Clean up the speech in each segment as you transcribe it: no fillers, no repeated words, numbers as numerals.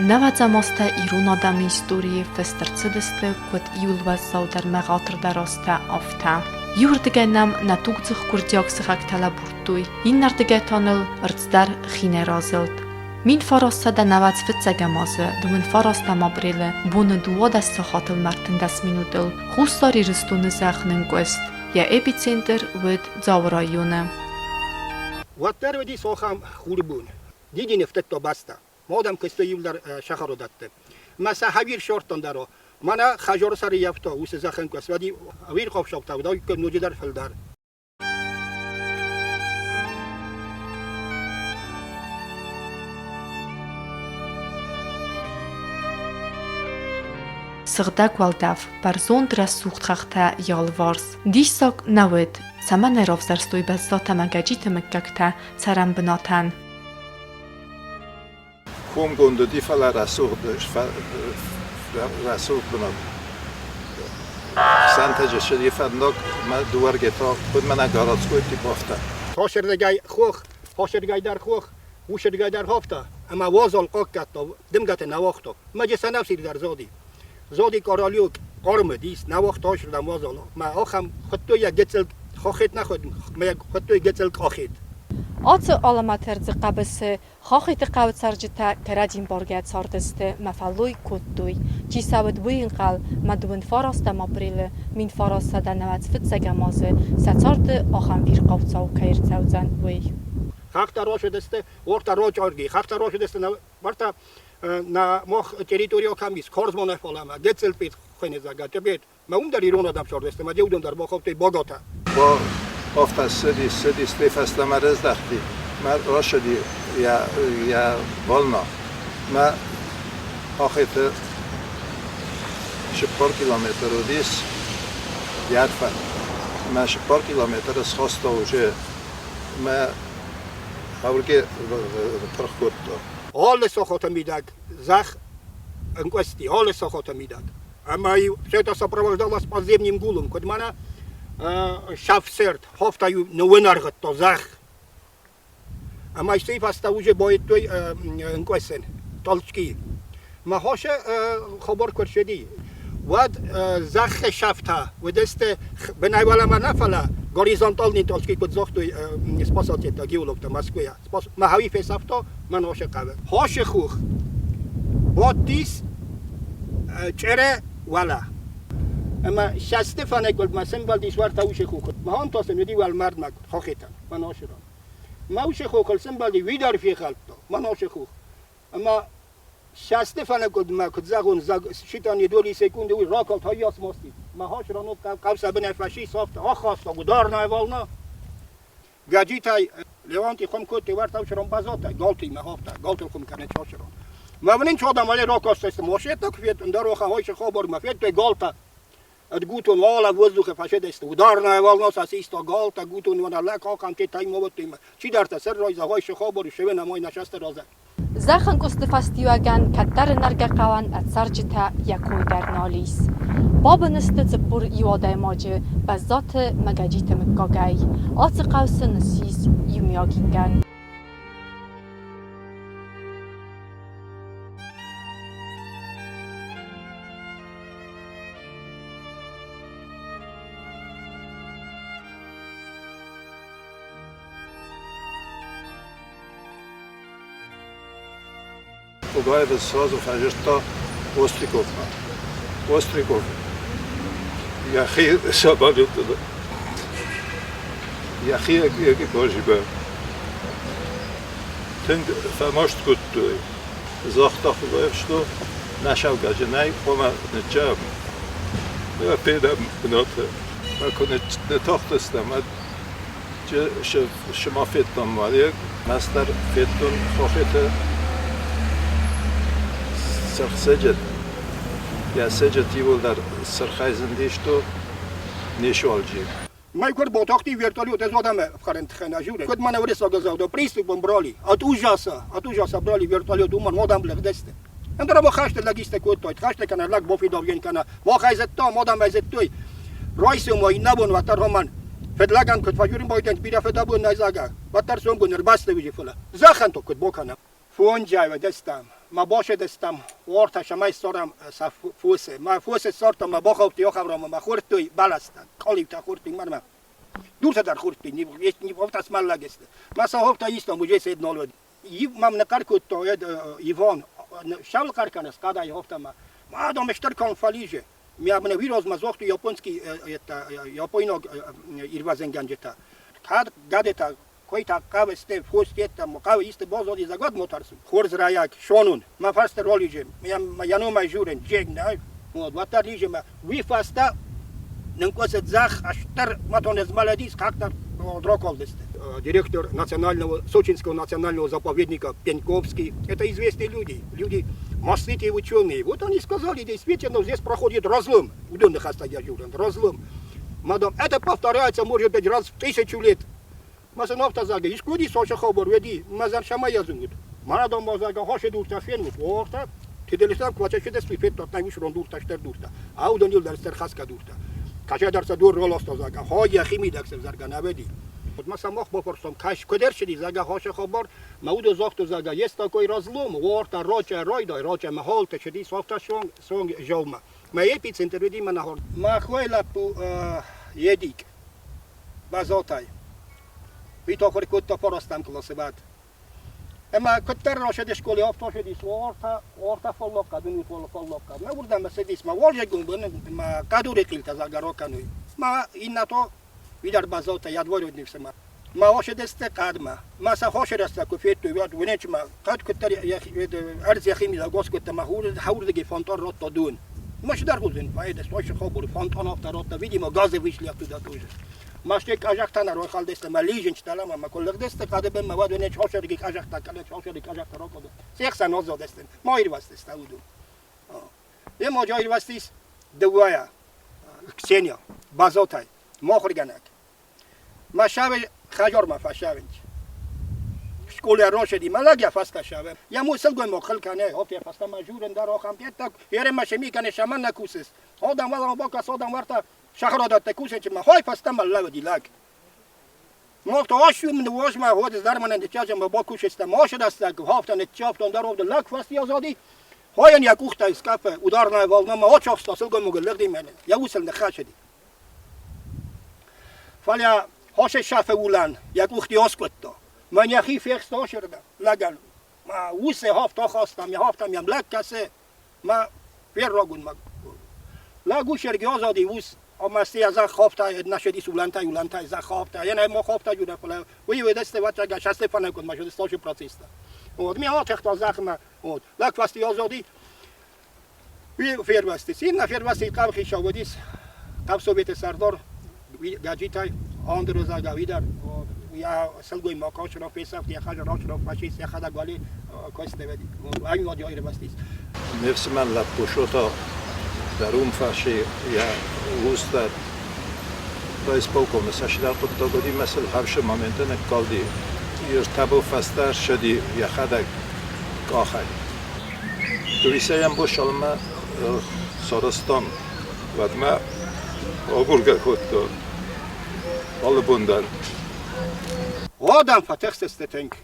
Нӕуӕдзӕм азтӕ ирон адӕмы историйы фыст ӕрцыдысты куыд иуыл уӕззаудӕр ӕмӕ ӕгъатырдӕр азтӕ, афтӕ. Иуырдыгӕй нӕм нӕ тугдзых гуырдзиаг сыхӕгтӕ лӕбурдтой, иннӕрдыгӕй та ныл ӕрдз дӕр хинӕй разылд. 1995 азы 29 апрелы боны 12 сахатыл 13 минутыл Хуссар Ирыстоны зӕхх нынкъуыст. Йӕ эпицентр уыд Дзауы районы. Уӕддӕр уыдис ахӕм хурбон. Дидинӕфтыдта бӕстӕ. Мадам куыстой иуылдӕр сахародӕтты. Мӕ сӕ хӕвир ссардтон дӕр. Мӕнӕ хӕдзары сӕр ӕййӕфта уыцы зӕххӕнкъуыст, уӕд ӕвирхъау уыдаиккой ноджыдӕр фылдӕр. Сыгъдӕг уӕлдӕф, бӕрзонд рӕсугъд хӕхтӕ йӕ алыварс. Диссаг нӕ уыд, цӕмӕн ӕй равзӕрстой Бӕззатӕ ӕмӕ Гӕджиты мыггӕгтӕ цӕрӕнбынатӕн. Комгонд уыди, фӕлӕ рӕсугъд, рӕсугъд бынат. Сантӕджы ссыди фӕндаг мӕ дыууӕргӕй та куыд мӕнӕ городской тип афтӕ. Хосырдыгӕй хох, хосырдыгӕй дӕр хох, усырдыгӕй дӕр афтӕ, ӕмӕ уазал хъахъхъӕдта, дымгӕтӕ нӕ уагъта. Мӕ же сӕнӕфсир дӕр зади. Зади королек хъарм уыдис, нӕ уагъта асырдӕм уазал. Мӕ ахӕм хуыдтой йӕ гыццыл хохет нӕ хуыдтой гыццыл къахет. Ацы алӕмӕты ӕрдзы хъӕбысы Хохиты хъӕуы цӕрджытӕ кӕрӕдзи ӕмбаргӕ цардысты мӕ фӕллой кодтой. Чи сӕ уыд, уый ӕнхъӕл мӕ 29 апрелы 1995 азы сӕ царды ахӕм вирхъау цау кӕй ӕрцӕудзӕн, уый. Хӕхтӕ росыдысты, ортӕ рочъорги, хӕхтӕ росыдысты нӕ нӕ мох территорийыл кӕм ис, хорз ма нӕ фалӕмӕ, гыццыл хуынызӕгӕ, Тибет, Мӕ уым дӕр ирон адӕм цардысты, мӕ уыдон дӕр бахаудтой Богатӕ. Ба афтӕ ссыди, ссыди, стӕй фӕстӕмӕ рыздӕхти, мӕ рацыди йӕ, йӕ волна. Мӕ ахеты 40 километр уыдис йӕ Мӕ 40 километры схаста уже мӕ хъавгӕ пырх кодта. Алы сахаты мидӕг зӕхх ӕнкъуысти, алы сахаты мидӕг. Ӕмӕ-иу все это сопровождалось подземным гулом, куыд мӕнӕ сӕфсӕрд, хофта-иу ныууынӕргъыдта зӕхх. Ӕмӕ сей фӕстӕ уже байдтой ӕнкъуысӕн, толчки. Мӕ хосы хабар куы рцыди, уӕд зӕххы сӕфтӕ уыдысты бынӕй уӕлӕмӕ нӕ, фӕлӕ горизонтальный толчки, куыд загътой спасательтӕ, геологтӕ Мӕскуыйӕ. Мӕ хауи фесӕфта, мӕ носы хъавы. Хосы хух бадтис чъыры уӕлӕ. Ӕмӕ сӕсты фӕныкъуылдмӕ сӕмбӕлдис уӕртӕ усы хохыл. Мӕ та сын уыди уӕлмӕрдмӕ хохетӕн, мӕ носырон. Мӕ усы хохыл сӕмбӕлди, уый дӕр фехӕлдта, мӕ носы хох. Ӕмӕ сӕсты фӕныкъуылдмӕ, куыд зӕгъон, считанные доли секунды уый ракалд хайас масти. Мӕ хосырон хъӕу сӕ бынӕй фӕсис, афтӕ ахаста, ударная волна. Гӕджитӕй Леонти хум кодтой уӕртӕ чырон базотай, галтимӕ хафта, галтыл хум кӕны чырон. Мӕ мын чодам але ракастысты машинӕтӕ куы федтон, дӕр оха хойсы хабармӕ федтой галта. От гутон вала в воздухе фӕседесты. Ударная волна сосиста галта, гутон вона лӕг хакам те таймоваттимӕ. Чидӕртӕ сӕр райза хойсы хабар, шевена мой нашасты разӕг. Зӕххӕнкъуысты фӕстиуӕгӕн кӕддӕры нӕргӕ хъӕуӕн ӕд цӕрджытӕ йӕ кой дӕр нал ис. Бабын сты 41 адӕймаджы Бӕззаты мӕ Гӕджиты мыггагӕй. Ацы хъӕу сын ссис иумиаг ингӕн. Тугаев сразу фӕзырдта Остриковмӕ. Остриков йӕхи сабабилты йӕхи экипажимӕ тынг фӕмаст кодтой. Загъта Хугаев, что нӕ саугаджы нӕй, хъуамӕ ныццӕвӕм. Федӕм бынаты. Мӕ куы ныттахтыстӕм, уӕд Сыма федтон Мария, мастер федтон хохеты сырх сыджыт. Йӕ сыджыт иууылдӕр сырхӕй зындис, то не суалджи. Мой куыд ботахти вертолет ez odame вхарен тхена жюре. Куыд мӕнӕ уырыссаг ӕвзаг приступом брали. От ужаса, от ужаса брали вертолет уымӕн модам лӕгдесты. Ӕндӕр ӕмӕ хӕсты лӕгистӕ кодтой, хӕсты кӕнӕ лӕг бофидовген кӕнӕ мах айзӕдтам, адӕм айзӕдтой. Райсом иннӕбон уӕддӕр роман фыдлӕгӕн куыд фӕжурин байдӕн бирӕ фыдӕбон нӕ зӕгъа, уӕддӕр сомбон ӕрбацӕуы фӕлӕ зӕххӕн то куыд бокӕнӕм. Фонджай уӕдӕстам. Ма башедестам уорта шамай сорам са фусе. Ма фусе сорта ма боховти охаврама ма хуртуй баласта. Къаливта хуртуй марма. Дурта дар хуртуй, не ховта смаллагесте. Ма са ховта истам уже сед нолвед. Мам не каркутто ед Иван шал карканес кадай ховта ма. Ма адам эштер кон фалиже. Ми вироз ма зохту японский это япойног ирвазенганджета. Кад гадета койта кавесте фостета мо кав исте бозоди за год мотарсу. Хорз раяк шонун. Ма фаста ролиже. Я яну ма журен джегна. Вот ватар лиже ма ви фаста нынкосе дзах аштар матонез маладис как-то дроколдесте. Директор национального, Сочинского национального заповедника Пеньковский. Это известные люди, люди маститые ученые. Вот они сказали, действительно, здесь проходит разлом. Удобных разлом. Мадам, это повторяется, может быть, раз в 1000 лет. Масановта зага, искуди соша хобор веди, мазар шамая зунгут. Марадом мазага хоше дурта фенут, орта, тиделисам квача шедес фет тотнай ушрон дурта штер дурта. Аудон ил дар стер хаска дурта. Кача дарса дур ролоста зага, хой хими даксев зарга наведи. Вот ма самох бопорсом, каш кудер шеди зага хоше хобор, маудо зохту зага, есть такой разлом, орта роча ройдой, роча махолта шеди софта шонг, сонг жолма. Ма эпицентр веди ма нахор. Ма хуэлапу едик, базотай. Витохор кутта поростам классыбат. Ема куттер рошеди школе автошеди орта орта фоллокка дунут фоллокка. Ма урда ма седис ма волже гумбын ма кадури килта загарокануй. Ма иннато видар базота я двоюродный сама. Ма ошедесте кадма. Ма са хошереста куфету вят венечма кад куттер арз яхими за госкутта ма хур хаурдеги фонтан ротто дун. Ма шдар хузен файдес тош хобур фонтан авто ротто видимо газы вышли оттуда тоже. Маште кажахтана рохалдесте ма лижин чталама ма коллегдесте кадебен ма вадвенеч хошерги кажахта калеч хошерги кажахта рокодо. Сехса нозодестен. Ма ирвастеста уду. Ема жа ирвастис дуая Ксения базотай мохрганак. Ма шаве хажор ма фашавенч. Школе рошеди малагя фаста шаве. Я мусел гой мохл кане хоф я фаста ма журен дар охам пьета ере ма шеми кане шаман на кусес. Одам вала бока содам варта шахродат кусеч ма хой фаста ма лавди лаг. Мохто ошум не вош ма ход зарман не чажа ма бокушес та моше даста хофта не чафтон дар овде лаг фаст язоди. Хоян я кухта из кафе ударная волна ма очохста сылго мугел мене. Я усел не хашеди. Фаля хоше шафе улан я кухти оскотто. Ман яхи фехст ошерда лаган. Ма усе хофта хостам я хофтам ям лаг касе ма феррогун ма. Лагу шерги озоди ус амасти аз хофта нашеди улантай улантай за хофта. Я не мо хофта жуда фала. Ви ведесте вачага шасте фанакон ма шуде стоши процеста. Вот ми отехта захма. Вот лаг фасти озоди Ви фервасти. Синна фервасти қавхи шаводис. Қав совете сардор гаджитай андро зага видар я сылгой макашро фесафт я хажарашро фашист я хада гали костеведи. Ай ма жайрвастис. Nefsemen лаппушота дарум фаши я уста исполком сашидар құттагоди масал хавше моментен калди иртабо фаста шади я хада кахай. Туисаям бо шалма сарастан вадма агурга хотто албундар. Адам фатехсесте тенк.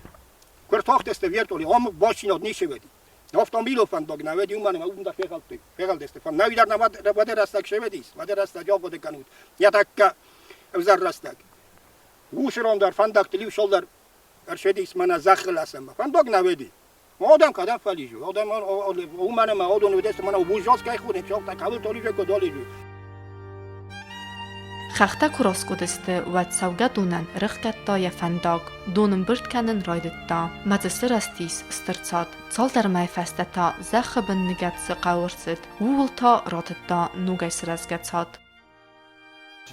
Квертохтесте вертоли ом бошинод нишеведи. Автомобило фандог наведи умане унда фегалты. Фегалдесте фан навидар на вадерастак шеведис. Вадерастак жогоде канут. Я такка взаррастак. Ушрондар фандак тили шолдар аршедис мана захласама. Фандог наведи. Одам када фалижу. Одам умане ма одон ведес мана убужос кай хуне чокта кабыл толижу кодолижу. Хӕхтӕ куы раскъуыдысты, уӕд цӕугӕдонӕн ӕрӕхгӕдта йӕ фӕндаг, дон ӕмбырд кӕнын райдыдта, ӕмӕ дзы сырӕзтис стыр цад. Цалдӕр мӕйы фӕстӕ та зӕххы бын ныгӕд цы хъӕу ӕрцыд, ууыл та ратыдта ногӕй сырӕзгӕ цад.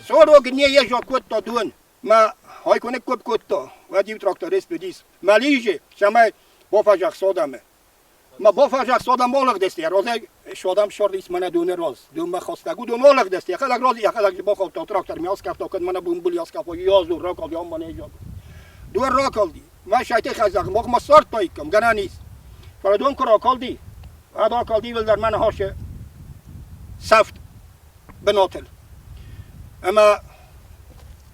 40 дней езжу кодта дон. Ма хайконе коп кодта. Вадим тракторист бедис. Ма лиже, шамай бофажах содаме. Ма бофажах содам олах дести. Розе шодам шордис мана дуне роз. Дун ма хостагу дун олах дести. Яхалак роз яхалак бохов то трактор ми оскаф то код мана бумбул яскаф язду рокал ям мана ежа. Дур рокалди. Ма шайте хазах мох ма сорт тойкам гананис. Фара дун крокалди. Ада калди вилдар мана хоше сафт бенотел. Ама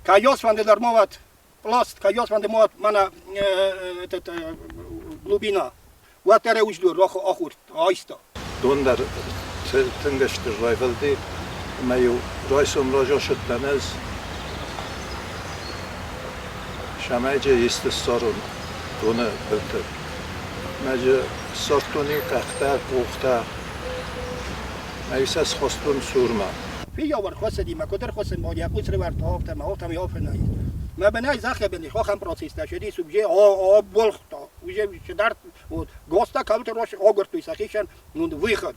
кайос van de darmovat plast, кайос van de моват мана этот глубина. Уӕддӕр ӕй усдур рохы ахуыр айста. Дон дӕр тынг стыр райвӕлди, ӕмӕ-иу райсом разасыдтӕн ӕз, цӕмӕй исты ссарон доны былты. Мӕ ссардтон-иу къӕхтӕ, къухтӕ, ӕмӕ-иу сӕ схастон сурмӕ. Фиййауар хуӕцыди, мӕ куыд ӕрхуыссын ма йӕ къуцрывӕрд афтӕ ма афтӕ афынӕй. Мӕ бынӕй зӕххы бын ахӕм процесстӕ сыдис, уже абболгъта, уже цыдӕр вот госта кӕуылты агуырдтой сӕхицӕн выход.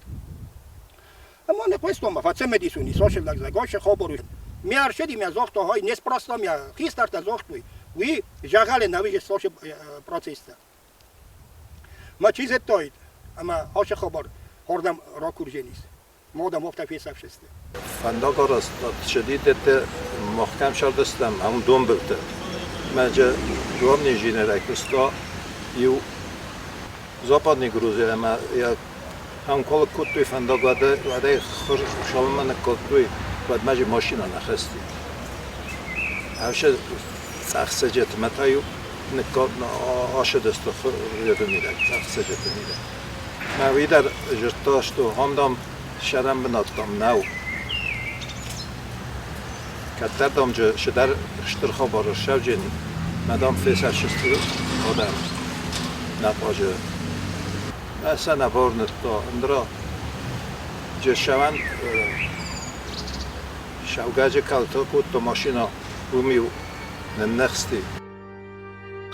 Ӕма не квестом фӕцымыдис уни сошеллаг загоше хабар. Ме ӕрцыди, ме загъта, хай, неспроста ме хистӕртӕ загътой, уый зӕгъӕлы нӕ уыди сошы процесстӕ. Ма чи зыдтаид, ӕмӕ ацы хабар хордӕм ракурдзӕнис. Мадам афтӕ фесӕфсысты. Фӕндаг арӕзтад цыди махкӕм цардыстӕм, ам донбылты. Мӕ главный инженерӕй куыста иу Западный Грузия ӕмӕ йӕ ӕнхъӕл кодтой фӕндаг уӕдӕй цалынмӕ ныккодтой, уӕдмӕ же машинӕ нӕ хызти. Ӕвсе цъӕх сыджытмӕ та-иу ацыдысты ревы мидӕг, цъӕх сыджыты мидӕг. Мӕ уый дӕр зыдта, что ам, дам, сӕрӕн бынат, дам, нӕу. Кӕддӕр, дам, цыдӕр стыр хабар ссӕуджени, мӕ, дам, фесӕфсысты адӕм нӕ къуажы. Мӕ сӕ нӕ бауырныдта, ӕндӕра Джерсӕвӕн Саугӕджы кӕлтӕ кодта машинӕ, уым-иу нынныхсти.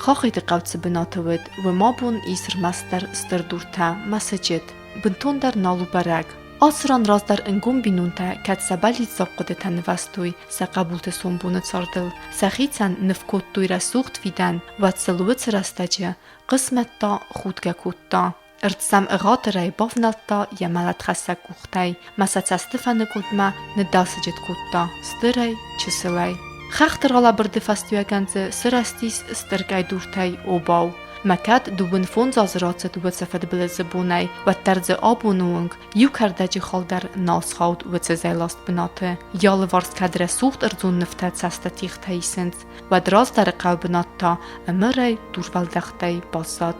Хохойты хъӕу цы бынаты уыд, уым абон ис ӕрмӕстдӕр стыр дуртӕ мӕ сыджыт, бынтондӕр нал у бӕрӕг. Ацы ран раздӕр ӕнгом бинонтӕ кӕд сӕ бӕллиццаг хъуыдытӕ нывӕзтой сӕ хъӕбулты сомбоны цардыл, сӕхицӕн ныв кодтой рӕсугъд фидӕн, уӕд сыл уыцы рӕстӕджы хъысмӕт та худгӕ кодта. Ӕрдзӕм ӕгъатырӕй бавнӕлдта йӕ мӕлӕтхӕссӕг къухтӕй, мӕ сӕ цӕстыфӕныкъуылдмӕ ныддӕлсыджыт кодта стырӕй, чысылӕй. Хӕхты ралӕбырды фӕстиуӕгӕн дзы сырӕзтис стыр къӕйдуртӕй обау. Мӕ кӕд дыууын фондз азы рацыд уыцы фыдбылызы бонӕй, уӕддӕр дзы абоны онг иу кӕрдӕджы хал дӕр нал схауд уыцы зӕйласт бынаты. Йӕ алыварс кӕд рӕсугъд ӕрдзон нывтӕ цӕсты тигътӕ исынц, уӕд раздӕры хъӕубынат та ӕмырӕй дурвӕлдӕхтӕй баззад.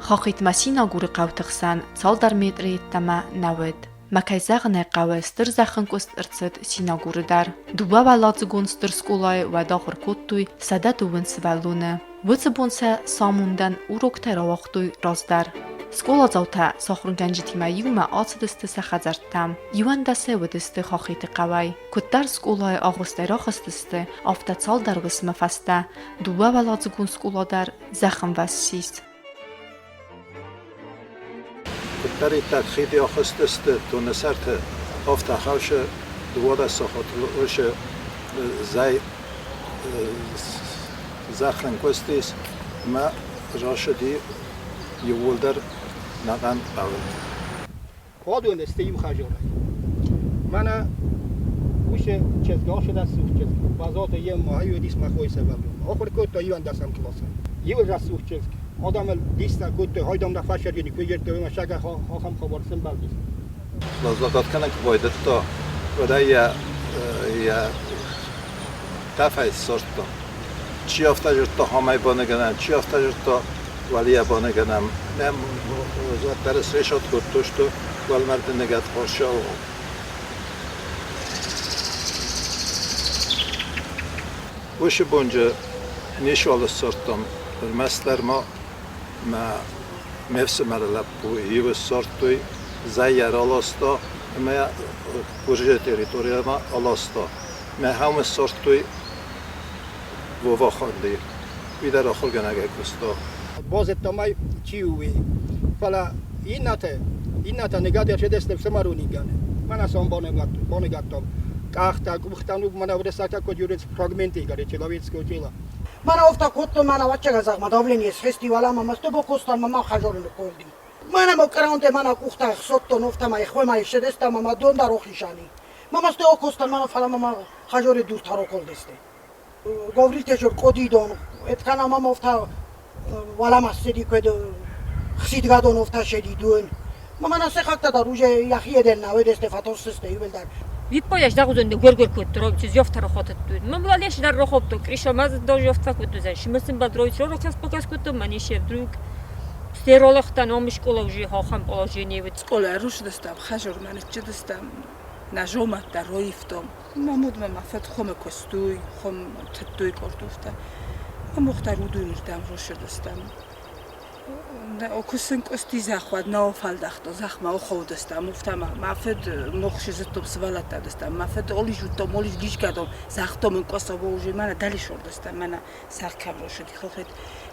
Хохитмӕ Синагуры хъӕуты хсӕн цалдӕр метры йеддӕмӕ нӕ уыд. Мӕ кӕй зӕгъын ӕй хъӕуы, стыр зӕххӕнкъуыст ӕрцыд Синагуры дӕр. Дыууӕуӕладзыгон стыр скъолайы уӕд ахуыр кодтой 110 сывӕллоны. Уыцы бон сӕ самондӕн уроктӕ рауагътой раздӕр. Скъоладзаутӕ сӕ ахуыргӕнджытимӕ иумӕ ацыдысты сӕ хӕдзӕрттӕм. Иуӕндӕсӕй уыдысты Хохиты хъӕуӕй. Куыддӕр скъолайы агъуыстӕй рахызтысты, афтӕ цалдӕр уысмы фӕстӕ дыууӕуӕладзыгон скъола дӕр зӕххӕмвӕз ссис. Куыддӕриддӕр хиди ахызтысты доны сӕрты, афтӕ хӕрзы 12 сахатыл уыцы зӕй зӕххӕнкъуыстис ӕмӕ рацыди иууылдӕр ӕнӕхъӕн хъӕуы. Уыдон сты иу хӕдзарӕй. Мӕнӕ уыцы чызг, ацы рӕсугъд чызг, Базоты йе ммӕ уыдис махой сывӕллон. Ахуыр кодта иуӕндӕсӕм къласы. Иу рӕсугъд чызг адӕмыл дистӕ кодтой, хайдам нӕ фӕсӕрджыни куы ирдтой, ӕмӕ сӕгӕ ахӕм хабар сӕмбӕлдис. Лазлӕггад кӕнын куы байдыдта, уӕд ӕй йӕ тӕфӕй ссардта. Чи афтӕ зыдта, хамӕй баныгӕнӕм, чи афтӕ зыдта, уӕлийӕ баныгӕнӕм. Нӕм уӕддӕр сресат кодтой, что уӕлмӕрды ныгӕд хорзау. Уыцы бонджы ничиуал ссардтам, ӕрмӕстдӕр ма мӕ ме фсымӕры лӕппу иуы ссардтой, зӕй йӕ раласта ӕмӕ йӕ Гуырдзыйы территорийӕмӕ аласта. Мӕ хӕмы ссардтой Вова Ханди. Уый дӕр ахуыргӕнӕгӕй куыста. Базыдтам ӕй, чи у, уый. Фӕлӕ иннӕтӕ, иннӕтӕ ныгӕд ӕрцыдысты ӕфсымӕрон ингӕны. Мӕнӕ сӕм баныгӕдтам къӕхтӕ, къухтӕ, ну, мӕнӕ уырыссӕгтӕ куыд юрец фрагменты игоры человеческого тела. Мӕнӕ афтӕ кодтон, мӕнӕ ӕвӕццӕгӕн зӕгъ, давление схызти уӕлӕмӕ, мӕ стобо кодтон, мӕ ма хӕзоны ныкколди. Мӕнӕ мӕ кърантӕ мӕнӕ къухтӕ ӕхсадтон, афтӕмӕй хоймӕ ссыдыстӕм ӕмӕ дон дӕр охисӕни. Мӕ масте окостан, мӕнӕ фӕлӕ мӕ хӕзори дуртӕ роколдесте. Говорите, что къодидон, эткана мам офта уӕлӕмӕ ссыди куыд хсидгӕдон офта шеди дуэн. Мӕнӕ сыхӕгтӕ дӕр уже йӕхи еден нӕ уедесте фӕтоссысте иуылдӕр. Виппояш дагъузон гуэр-гуэр кодтой, зёфтӕ рохотыдтой. Мам леш дар рохопто, кришо маз до зёфтфа кодтуза. Шимысын бадроич рохас покас кодто, манишев друг. Стеролахтан ом школа уже хохам положение вот. Скъолайы русыдыстӕм, хӕзормӕ ныццыдыстӕм, нӕ зомӕттӕ роивтом. Мӕ модмӕ ма фӕд хуымы куыстой, хуым тыдтой къордуфтӕ. Мӕ мохтар уыдонырдӕм русыдыстӕм. Куы сын къуысти зӕхх, уӕд нӕ фӕлдӕхта, зӕхмӕ охаудыстӕм, уфтӕ мӕ фыд мохсы зыдтом, сывӕллӕттӕ уыдыстӕм. Мӕ фыд олис уыдтом, олис гизгӕдом, загътом ын къуысово уже мӕнӕ дӕлисордыстӕм, мӕнӕ сӕх кӕм росыди хохет.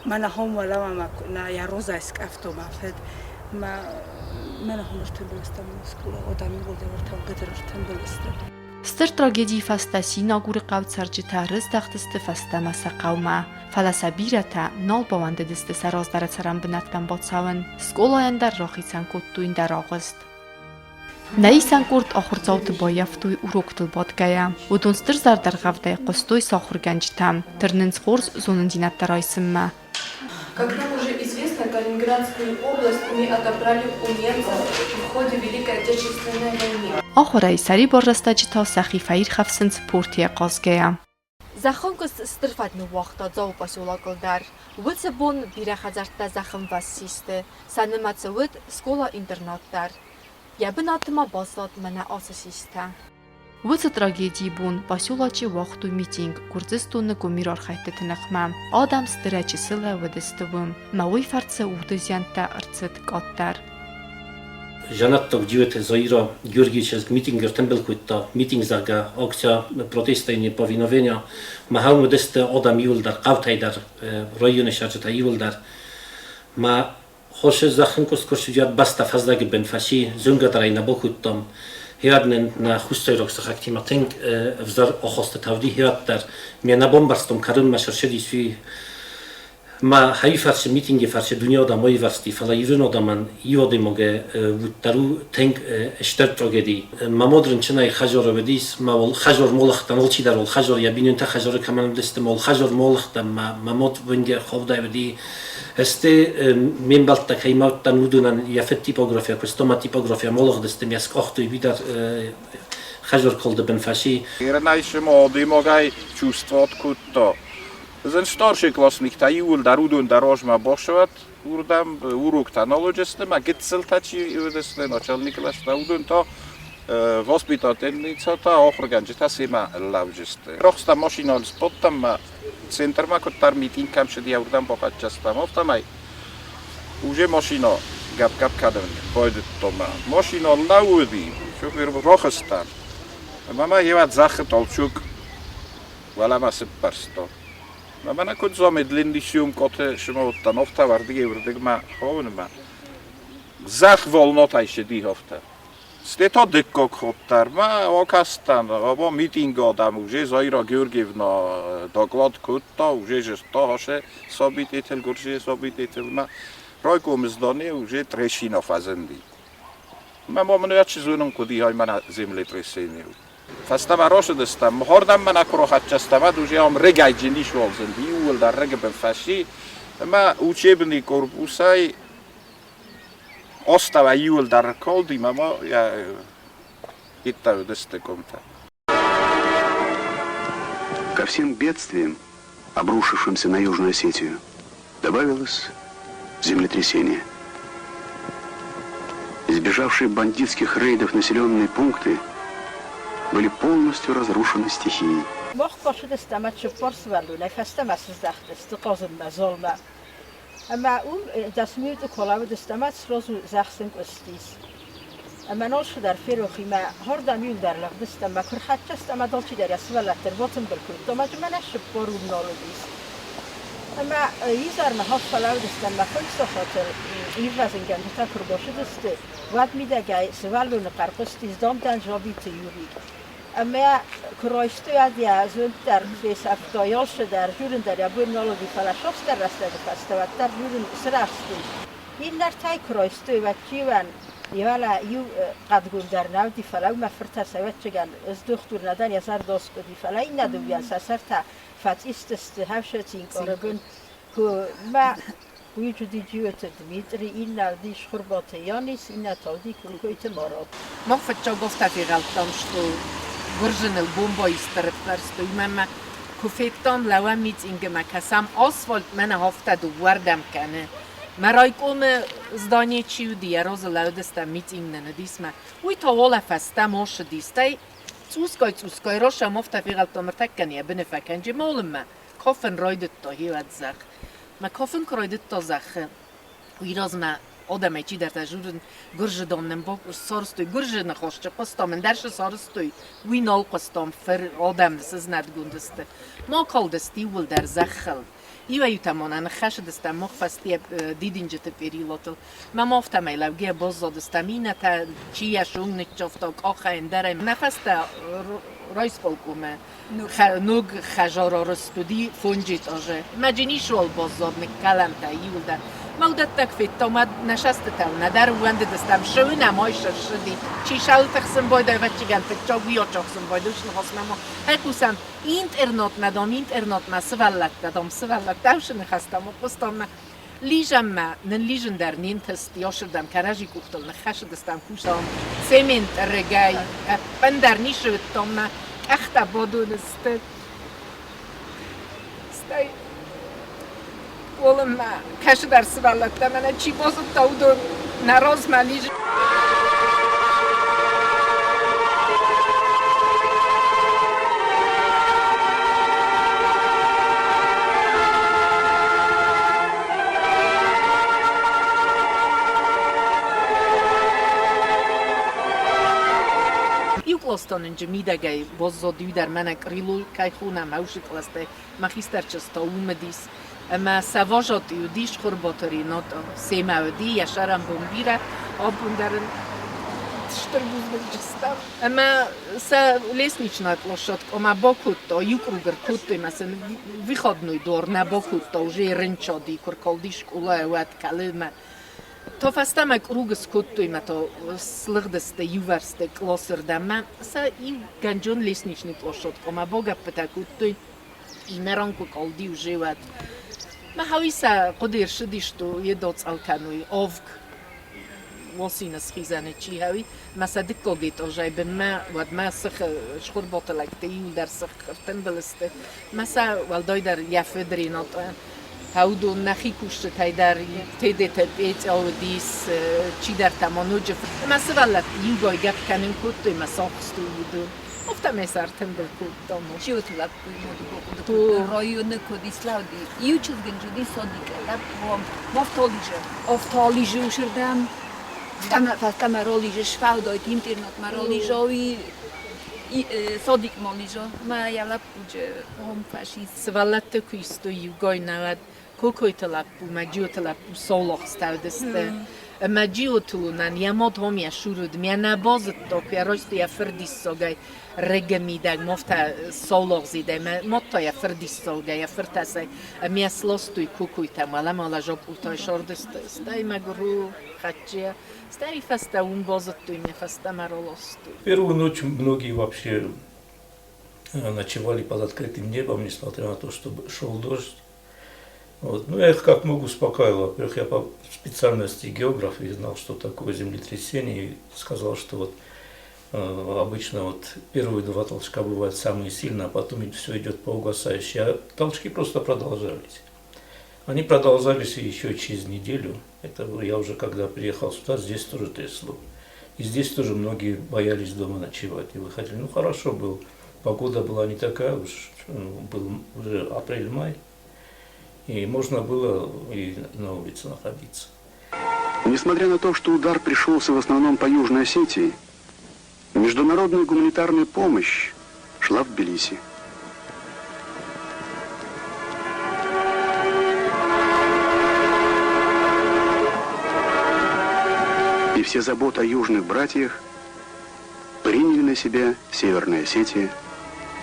Мӕнӕ хом уӕлӕмӕ мӕ йӕ розӕй скъӕфтом мӕ фыд. Мӕ мӕнӕ хом ӕртымбыл стӕм скъола, одам иууылдӕр ӕртӕ ӕртымбыл сты. Стыр трагедийы фӕстӕ Синагуры хъӕуы цӕрджытӕ рыздӕхтысты фӕстӕмӕ сӕ хъӕумӕ, фӕлӕ сӕ бирӕтӕ нал бауӕндыдысты сӕ раздӕры цӕрӕнбынӕттӕм бацӕуын, скъолайӕн дӕр рахицӕн кодтой ӕндӕр агъуыст. Нӕ исӕн къорд ахуырдзауты баййӕфтой уроктыл бадгӕйӕ. Уыдон стыр зӕрдӕргъӕвдӕй хъуыстой сӕ ахуыргӕнджытӕм, тырнынц хорз зонындзинӕдтӕ райсынмӕ. Как нам уже известно, Калининградскую область мы отобрали у немцев в ходе Великой Отечественной войны. Ахуырӕй сӕрибар рӕстӕджы та сӕхи фӕирхӕфсынц портийӕ хъазгӕйӕ. Зӕххӕнкъуыст стыр фӕд ныууагъта Дзауы поселокыл дӕр. Уыцы бон бирӕ хӕдзӕрттӕ зӕххӕмвӕз систы, сӕ нымӕцы уыд скъола-интернат дӕр. Йӕ бынаты ма баззад мӕнӕ ацы систӕ. Уыцы трагедийы бон поселочы уагътой митинг Гуырдзыстоны гуымир архӕйдтыты ныхмӕ. Адӕм стырӕй чысылӕй уыдысты уым, мӕ уый фӕрцы уды зиӕнттӕ ӕрцыд къаддӕр. Жанаттаг Джиоты Заира Георгий чызг митинг ӕртымбыл кодта, митинг, зӕгъгӕ, акция протеста и неповиновения. Махӕн уыдысты адӕм иуылдӕр, хъӕутӕй дӕр, районы цӕрджытӕ иуылдӕр. Мӕ хосы зӕххӕнкъуыст куы рцыди, уӕд бӕстӕ фӕздӕджы бын фӕци, зонгӕ дӕр ӕй нӕ бакодтам. Хиад нын нӕ хуссайраг сыхӕгтимӕ тынг ӕвзӕр ахастытӕ уыди, хиад дӕр ме нӕ бамбӕрстон, кӕронмӕ сӕрсыдис, уый Ма хайы фӕрцы, митинги фӕрцы дуне адӕм аивӕрзти, фӕлӕ ирон адӕмӕн иу адӕймаги уӕддӕр у тынг стыр трагеди. Мӕ мад рынчынӕй хӕдзары уыдис, мӕ уал хӕдзар молыхтӕн, алчидӕр уал хӕдзар, йӕ бинонтӕ хӕдзары кӕмӕн уыдысты, мӕ уал хӕдзар молыхтӕн, мӕ мад уынгӕ хавдӕй уыди. Сты ме мбӕлттӕ кӕй ма уыдтӕн, уыдонӕн йӕ фыд типография куыста, мӕ типография молыгъдысты, ме скъахтой уый дӕр хӕдзар калды бын фӕци. Ирӕнӕй адӕймагӕй чувствовать кодта. Зын старшеклассниктӕ иууылдӕр уыдон дӕр размӕ бацӕуӕд уырдӕм, уроктӕ нал уыдысты, мӕ гыццылтӕ чи уыдысты, начальник кълӕстӕ, уыдон та воспитательницӕтӕ, ахуыргӕнджытӕ семӕ лӕуджысты. Рохста машинӕйыл сбадтӕн мӕ центрмӕ куыддӕр митинг кӕм цыди, уырдӕм бахӕццӕ стӕм, афтӕмӕй уже машинӕ гӕпп-гӕпп кӕнын байдыдта мӕ. Машинӕ лӕууыди, шофер рахызтӕн ӕмӕ мӕ йемӕ зӕххы толчок уӕлӕмӕ сыппӕрста. Мӕнӕ куыд замедлен съемкоты сымӕуттӕн офтӕ уырдыгӕй уырдыгмӕ хауынмӕ. Зӕхх волнотӕй сыди офтӕ. Сте та дыккаг хатт дӕр ма акастӕн, абон митинг адӕм уже Заира Георгиевна доклад кодта, уже зыдта ашы событийтыл, гуырдзыйы событийтыл ма райкомы здание уже трещина фӕзынди. Мӕ ма мын чи зонын хъуыди, ай мӕнӕ землетрясение. Фӕстӕмӕ рацыдыстӕм, махордӕм мӕнӕ куы рахӕццӕ стӕм, уӕд уже ам рыгӕйджын ис уалдзынди, иууылдӕр рыгы бын фӕци. Ӕмӕ учебный корпусӕй астӕуӕй иууылдӕр ӕркалди ӕмӕ ма йӕ иттӕ уыдысты къуымтӕ. Ко всем бедствиям, обрушившимся на Южную Осетию, добавилось землетрясение. Избежавшие бандитских рейдов населенные пункты были полностью разрушены стихией. Мах бацыдыстӕм ӕд цыппар сывӕллонӕй фӕстӕмӕ сыздӕхтысты хъазынмӕ залмӕ. Ӕмӕ уым 10 минуты куы алӕууыдыстӕм, ӕд сразу зӕхх сынкъуыстис. Ӕмӕ нал цыдӕр ферох и мӕ хӕрдӕм иуылдӕр лыгъдыстӕм, мӕ куы рхӕццӕ стӕм, ӕд алчидӕр йӕ сывӕллӕтты ӕрбатымбыл кодта, ӕмӕ дзы мӕнӕ цыппар уым нал уыдис. Ӕмӕ изӕрмӕ хаст фӕлӕууыдыстӕм мӕ 5 сахатыл ирвӕзынгӕнджытӕ куы рбацыдысты, уӕд мидӕгӕй сывӕллоны хъӕр хъуыстис Домдӕн Жабиты Юрий. Ӕмӕ куы райстой, уӕд йӕ зонд дӕр фесӕфта, алцы дӕр, журын дӕр йӕ бон нал уыди, фӕлӕ цасдӕр рӕстӕджы фӕстӕ уӕддӕр журын сырӕзтис. Иннӕртӕй куы райстой, уӕд чиуӕн уӕлӕ иу хъӕдгом дӕр нӕ уыди, фӕлӕ уымӕ фыртӕ сӕвӕццӕгӕн ӕз дохтыр нӕ дӕн, йӕ зӕрдӕ аскъуыди, фӕлӕ иннӕ дыууӕйӕн сӕ сӕртӕ фӕцъист сты, хӕфсӕцинкъары бын. Куы мӕ уый уыди Джиоты Дмитри, иннӕ уыди Цхуырбаты Янис, иннӕ та уыди Кокойты Марат. Мах фыццаг афтӕ фегъӕлдтам, что гуырдзыныл бомбӕйы ӕрӕппӕрстой, мӕ куы федтам лӕууӕм митингы мӕ кӕсӕм асфальт мӕнӕ афтӕ дыууӕрдӕм кӕны. Мӕ райкомы здание чи уыди, йӕ разы лӕудыстӕм митинг нын уыдис мӕ уый та уалӕ фӕстӕ ма ссыди, стӕй цъусгай-цъусгай росӕм афтӕ фегъӕлдтам ӕртӕккӕн йӕ быны фӕкӕнджы молынмӕ кафын райдыдта хиуӕд зӕхх. Мӕ кафын куы райдыдта зӕххы, уый размӕ адӕмӕй чидӕртӕ журын гуырзыдон нын сарӕзтой, гуырзы ныхас чи хъуыстам, ӕндӕр цы сарӕзтой, уый нал хъуыстам, фыр адӕм сызнӕтгонд сты. Ма калдысты иууылдӕр зӕххыл. Иуӕй-иутӕ ма нӕ ныххӕсыдыстӕм мах фӕстийӕ дидинджыты перилотыл. Мӕ ма афтӕмӕй лӕугӕ баззадыстӕм, иннӕтӕ чи йӕ сонг ныццавта къахӕй, ӕндӕрӕй. Нӕ фӕстӕ райисполкомы ног хӕдзар арӕзт уыди фонджы этажы. Мӕ джинисуал баззад ныккӕлӕнтӕ иуылдӕр. Мӕ уыдӕттӕ куы федтам, уӕд нӕ сӕстытӕ нӕдӕр ууӕндыдыстӕм, сӕуы нӕм айсӕрсыди. Чи сӕуыл тыхсын байдайы, ӕвӕццӕгӕн, фыццаг уый ачахсын байдайы, уыцы ныхасмӕ ма айхъусӕм. Интернатмӕ, дам, интернатмӕ сывӕллӕттӕ, дам, сывӕллӕттӕ уыцы ныхӕстӕм хъуыстам мӕ Лизӕммӕ нын лизын дӕр не нтыст, йосырдӕм кӕрӕдзи къухтыл ныххӕцыдыстӕм, кусӕм цемент рыгӕй, ӕппындӕр ницы уыдтам, мӕ къӕхтӕ бадон сты. Стӕй уалынмӕ кӕсыдӕр сывӕллӕттӕ, мӕнӕ чи базыдта, уыдон нӕ размӕ лизы. Иу къластонынджы мидӕгӕй баззад иу дӕр мӕнӕ Кърило кӕй хонӕм, ӕусы къластӕй мӕ хистӕр чызг та уым уыдис. Ӕмӕ сӕ вожатый уыдис Хъуырботы Ренато. Семӕ уыди йӕ сӕрӕнбон бирӕ, абон дӕр ын стыр бузныг стӕм. Ӕмӕ сӕ лестничная площадка ома бакодта, иу круг ӕркодтой ӕмӕ сын выходной двор нӕ бакодта, уже рынчади, куы ркалди скъолайӕ, уӕд кӕлы ӕмӕ то фӕстӕмӕ круг скодтой ӕмӕ то слыгъдысты иувӕрсты къласы рдӕм. Мӕ сӕ иу гӕнджон лестничный площадка ома багӕппытӕ кодтой. Иннӕран куы калди уже уӕд. Мӕ хауи сӕ хъуыды ӕрцыдис, то е доцъӕл кӕнуй авг уосины схизӕны чи хауи, мӕ сӕ дыккаг этажӕй бынмӕ, уӕдмӕ сыхы схуырботы лӕгтӕ иуылдӕр сых ӕртымбыл сты. Мӕ сӕ уӕлдайдӕр йӕ фыд Ренатъа Уыдон нӕхи кусджытӕй дӕр Тедеты Петя уыдис, чидӕртӕ ма ноджы. Ӕмӕ сывӕллӕтты иугай гӕпп кӕнын кодтой мӕ сахстой уыдон. Афтӕмӕй сӕ ӕртымбыл кодтам. Чиоты лӕппуйы куыд районы куыд ислауди. Иу чызг ын уыди садикы лӕппу, Мавтолизы. Автолизы усырдӕм фӕстӕмӕ ролизы сфӕлдойт интернатмӕ ролизои садик молизо мӕ йӕ лӕппуджы хом фӕсист. Сывӕллӕтты куы истой иугай науӕд Кокойты лӕппу мӕ Джиоты лӕппу саулохстӕ уыдысты. Ӕмӕ Джиоты Лунӕн йӕ мад хом йӕ сур уыд, мӕ нӕ базыдта, куы йӕ райстой йӕ фырдиссагӕй рыгы мидӕг, мофтӕ саулохзидӕй, мӕ мад та йӕ фырдиссагӕй, йӕ фыртӕсӕй ӕмӕ сластой Кокойтӕм, уӕлӕмӕ зокъултӕй сардысты. Стӕй мӕгуыр у Хӕчче. Стӕй фӕстӕ уым базыдтой, мӕ фӕстӕмӕ раластой. Первую ночь многие вообще ночевали под открытым небом, несмотря на то, что шел дождь. Вот. Ну, я их как мог успокаивал. Во-первых, я по специальности географ и знал, что такое землетрясение, и сказал, что вот обычно вот первые два толчка бывают самые сильные, а потом все идет по угасающей. А толчки просто продолжались. Они продолжались еще через неделю. Это я уже когда приехал сюда, здесь тоже трясло. И здесь тоже многие боялись дома ночевать и выходили. Ну хорошо был, погода была не такая уж, ну, был уже апрель-май, и можно было и на улице находиться. Несмотря на то, что удар пришелся в основном по Южной Осетии, международная гуманитарная помощь шла в Тбилиси. И все заботы о южных братьях приняли на себя Северная Осетия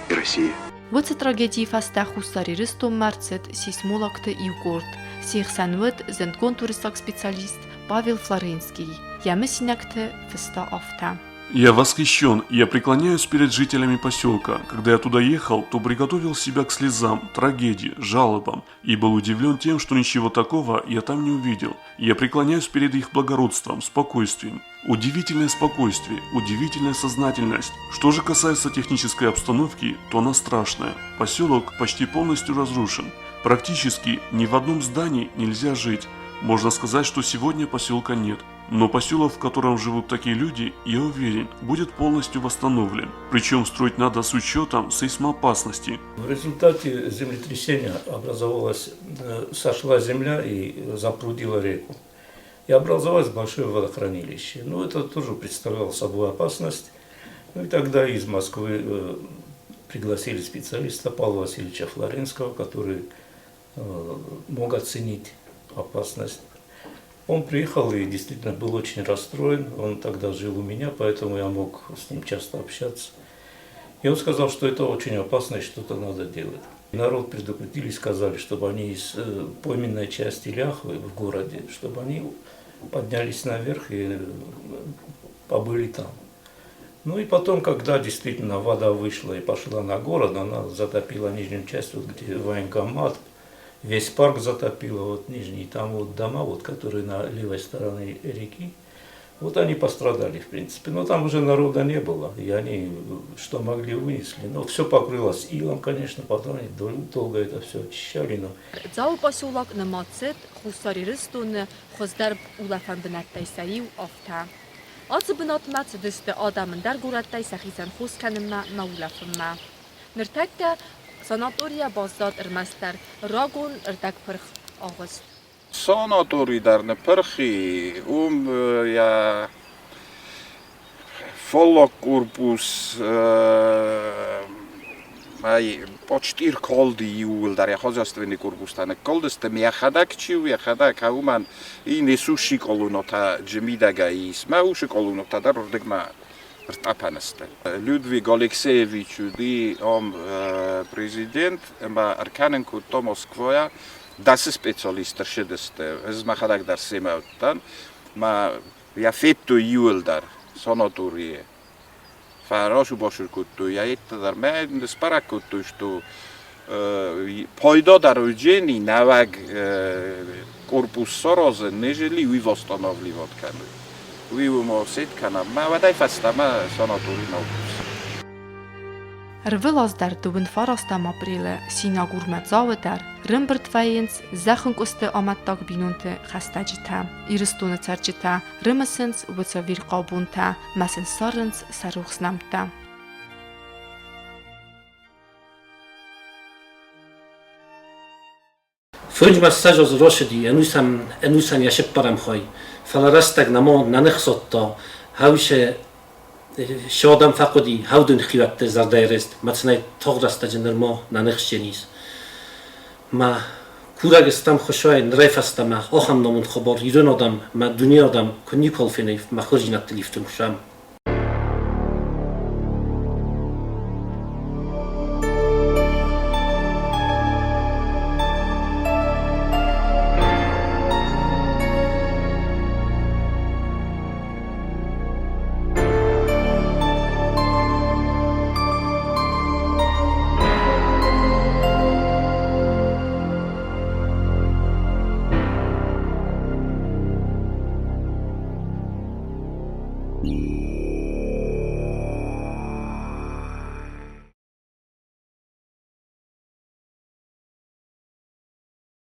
и Россия. Уыцы трагедийы фӕстӕ Хуссар Ирыстонмӕ ӕрцыд сейсмологты иу къорд. Се хсӕн уыд зындгонд уырыссаг специалист Павел Флоренский. Йӕ мысинӕгты фыста афтӕ. Я восхищен, я преклоняюсь перед жителями поселка. Когда я туда ехал, то приготовил себя к слезам, трагедии, жалобам и был удивлен тем, что ничего такого я там не увидел. Я преклоняюсь перед их благородством, спокойствием. Удивительное спокойствие, удивительная сознательность. Что же касается технической обстановки, то она страшная. Поселок почти полностью разрушен. Практически ни в одном здании нельзя жить. Можно сказать, что сегодня поселка нет. Но поселок, в котором живут такие люди, я уверен, будет полностью восстановлен. Причем строить надо с учетом сейсмоопасности. В результате землетрясения образовалась, сошла земля и запрудила реку. И образовалось большое водохранилище. Ну, это тоже представляло собой опасность. Ну и тогда из Москвы пригласили специалиста Павла Васильевича Флоренского, который мог оценить опасность. Он приехал и действительно был очень расстроен. Он тогда жил у меня, поэтому я мог с ним часто общаться. И он сказал, что это очень опасно и что-то надо делать. Народ предупредили, сказали, чтобы они из пойменной части Ляхвы в городе, чтобы они поднялись наверх и побыли там. Ну и потом, когда действительно вода вышла и пошла на город, она затопила нижнюю часть, вот где военкомат, весь парк затопила, вот нижний, там вот дома, вот, которые на левой стороне реки, вот они пострадали, в принципе. Но там уже народа не было, и они что могли вынесли. Но все покрылось илом, конечно, потом они долго это все очищали. Но... Дзауы поселок нымад цыд Хуссар Ирыстоны хуыздӕр улӕфӕн бынӕттӕй сӕ иу, афтӕ. Ацы бынатмӕ цыдысты адӕм ӕндӕр горӕттӕй сӕхицӕн хос кӕнынмӕ ӕмӕ улӕфынмӕ. Ныртӕккӕ санаторийӕ баззад ӕрмӕстдӕр рагон ӕрдӕгпырх агъуыст. Санатори дӕр ныппырх и, уым йӕ фаллаг корпус ай почти ркалди иууылдӕр, йӕ хозяйственный корпустӕ ныккалдысты. Йӕхӕдӕг чи у, йӕхӕдӕг уымӕн и суши колоннӕтӕ мидӕгӕй ис. Мӕ усы колоннӕтӕ дӕр уырдыгмӕ ртъӕпӕн сты. Людвиг Алексеевич уыди ам президент ӕмӕ ӕркӕнын кодта Москвайӕ дӕсы специалист ӕрсыдысты. Ӕз мӕхӕдӕг дӕр семӕ уыдтӕн. Мӕ йӕ федтой иуылдӕр санаторийы. Фӕрасу-басу кодтой, йӕ йедтӕ дӕр мӕ сбӕрӕг кодтой, что пайда дӕр уыджени нӕуӕг корпус саразын, нежели уый восстанавливать кӕной. Уый уымӕ сет кӕнӕм. Мӕ уӕдӕй фӕстӕмӕ санаторий нал кусы. Ӕрвылаз дӕр дыууын фарастӕм апрелы Синагурмӕ Дзауы дӕр рымбырд вӕййынц зӕххынкъуысты амӕттаг бинонты хӕстӕджытӕ. Ирыстоны цӕрджытӕ рымысынц уыцы ӕвирхъау бонтӕ мӕ сын ссарынц сӕ рухс нӕмттӕ. Фынджмӕ 20 азы рацыди, ӕнусӕн, ӕнусӕн йӕ цыппӕрӕм хай, фӕлӕ рӕстӕг нӕма нӕ ныхсадта, хӕусы цы адӕм фӕхъуыди, хӕудын хиуӕтты зӕрдӕйы рыст, мӕ цынӕй тагъд рӕстӕджы нырма нӕ ныхсджын ис. Мӕ курӕг стӕм Хуыцауӕй нырӕй фӕстӕмӕ ахӕм намонд хабар ирон адӕм мӕ дуне адӕм куы никуал феной мӕ хорздзинӕдтыл ифтонг суӕм.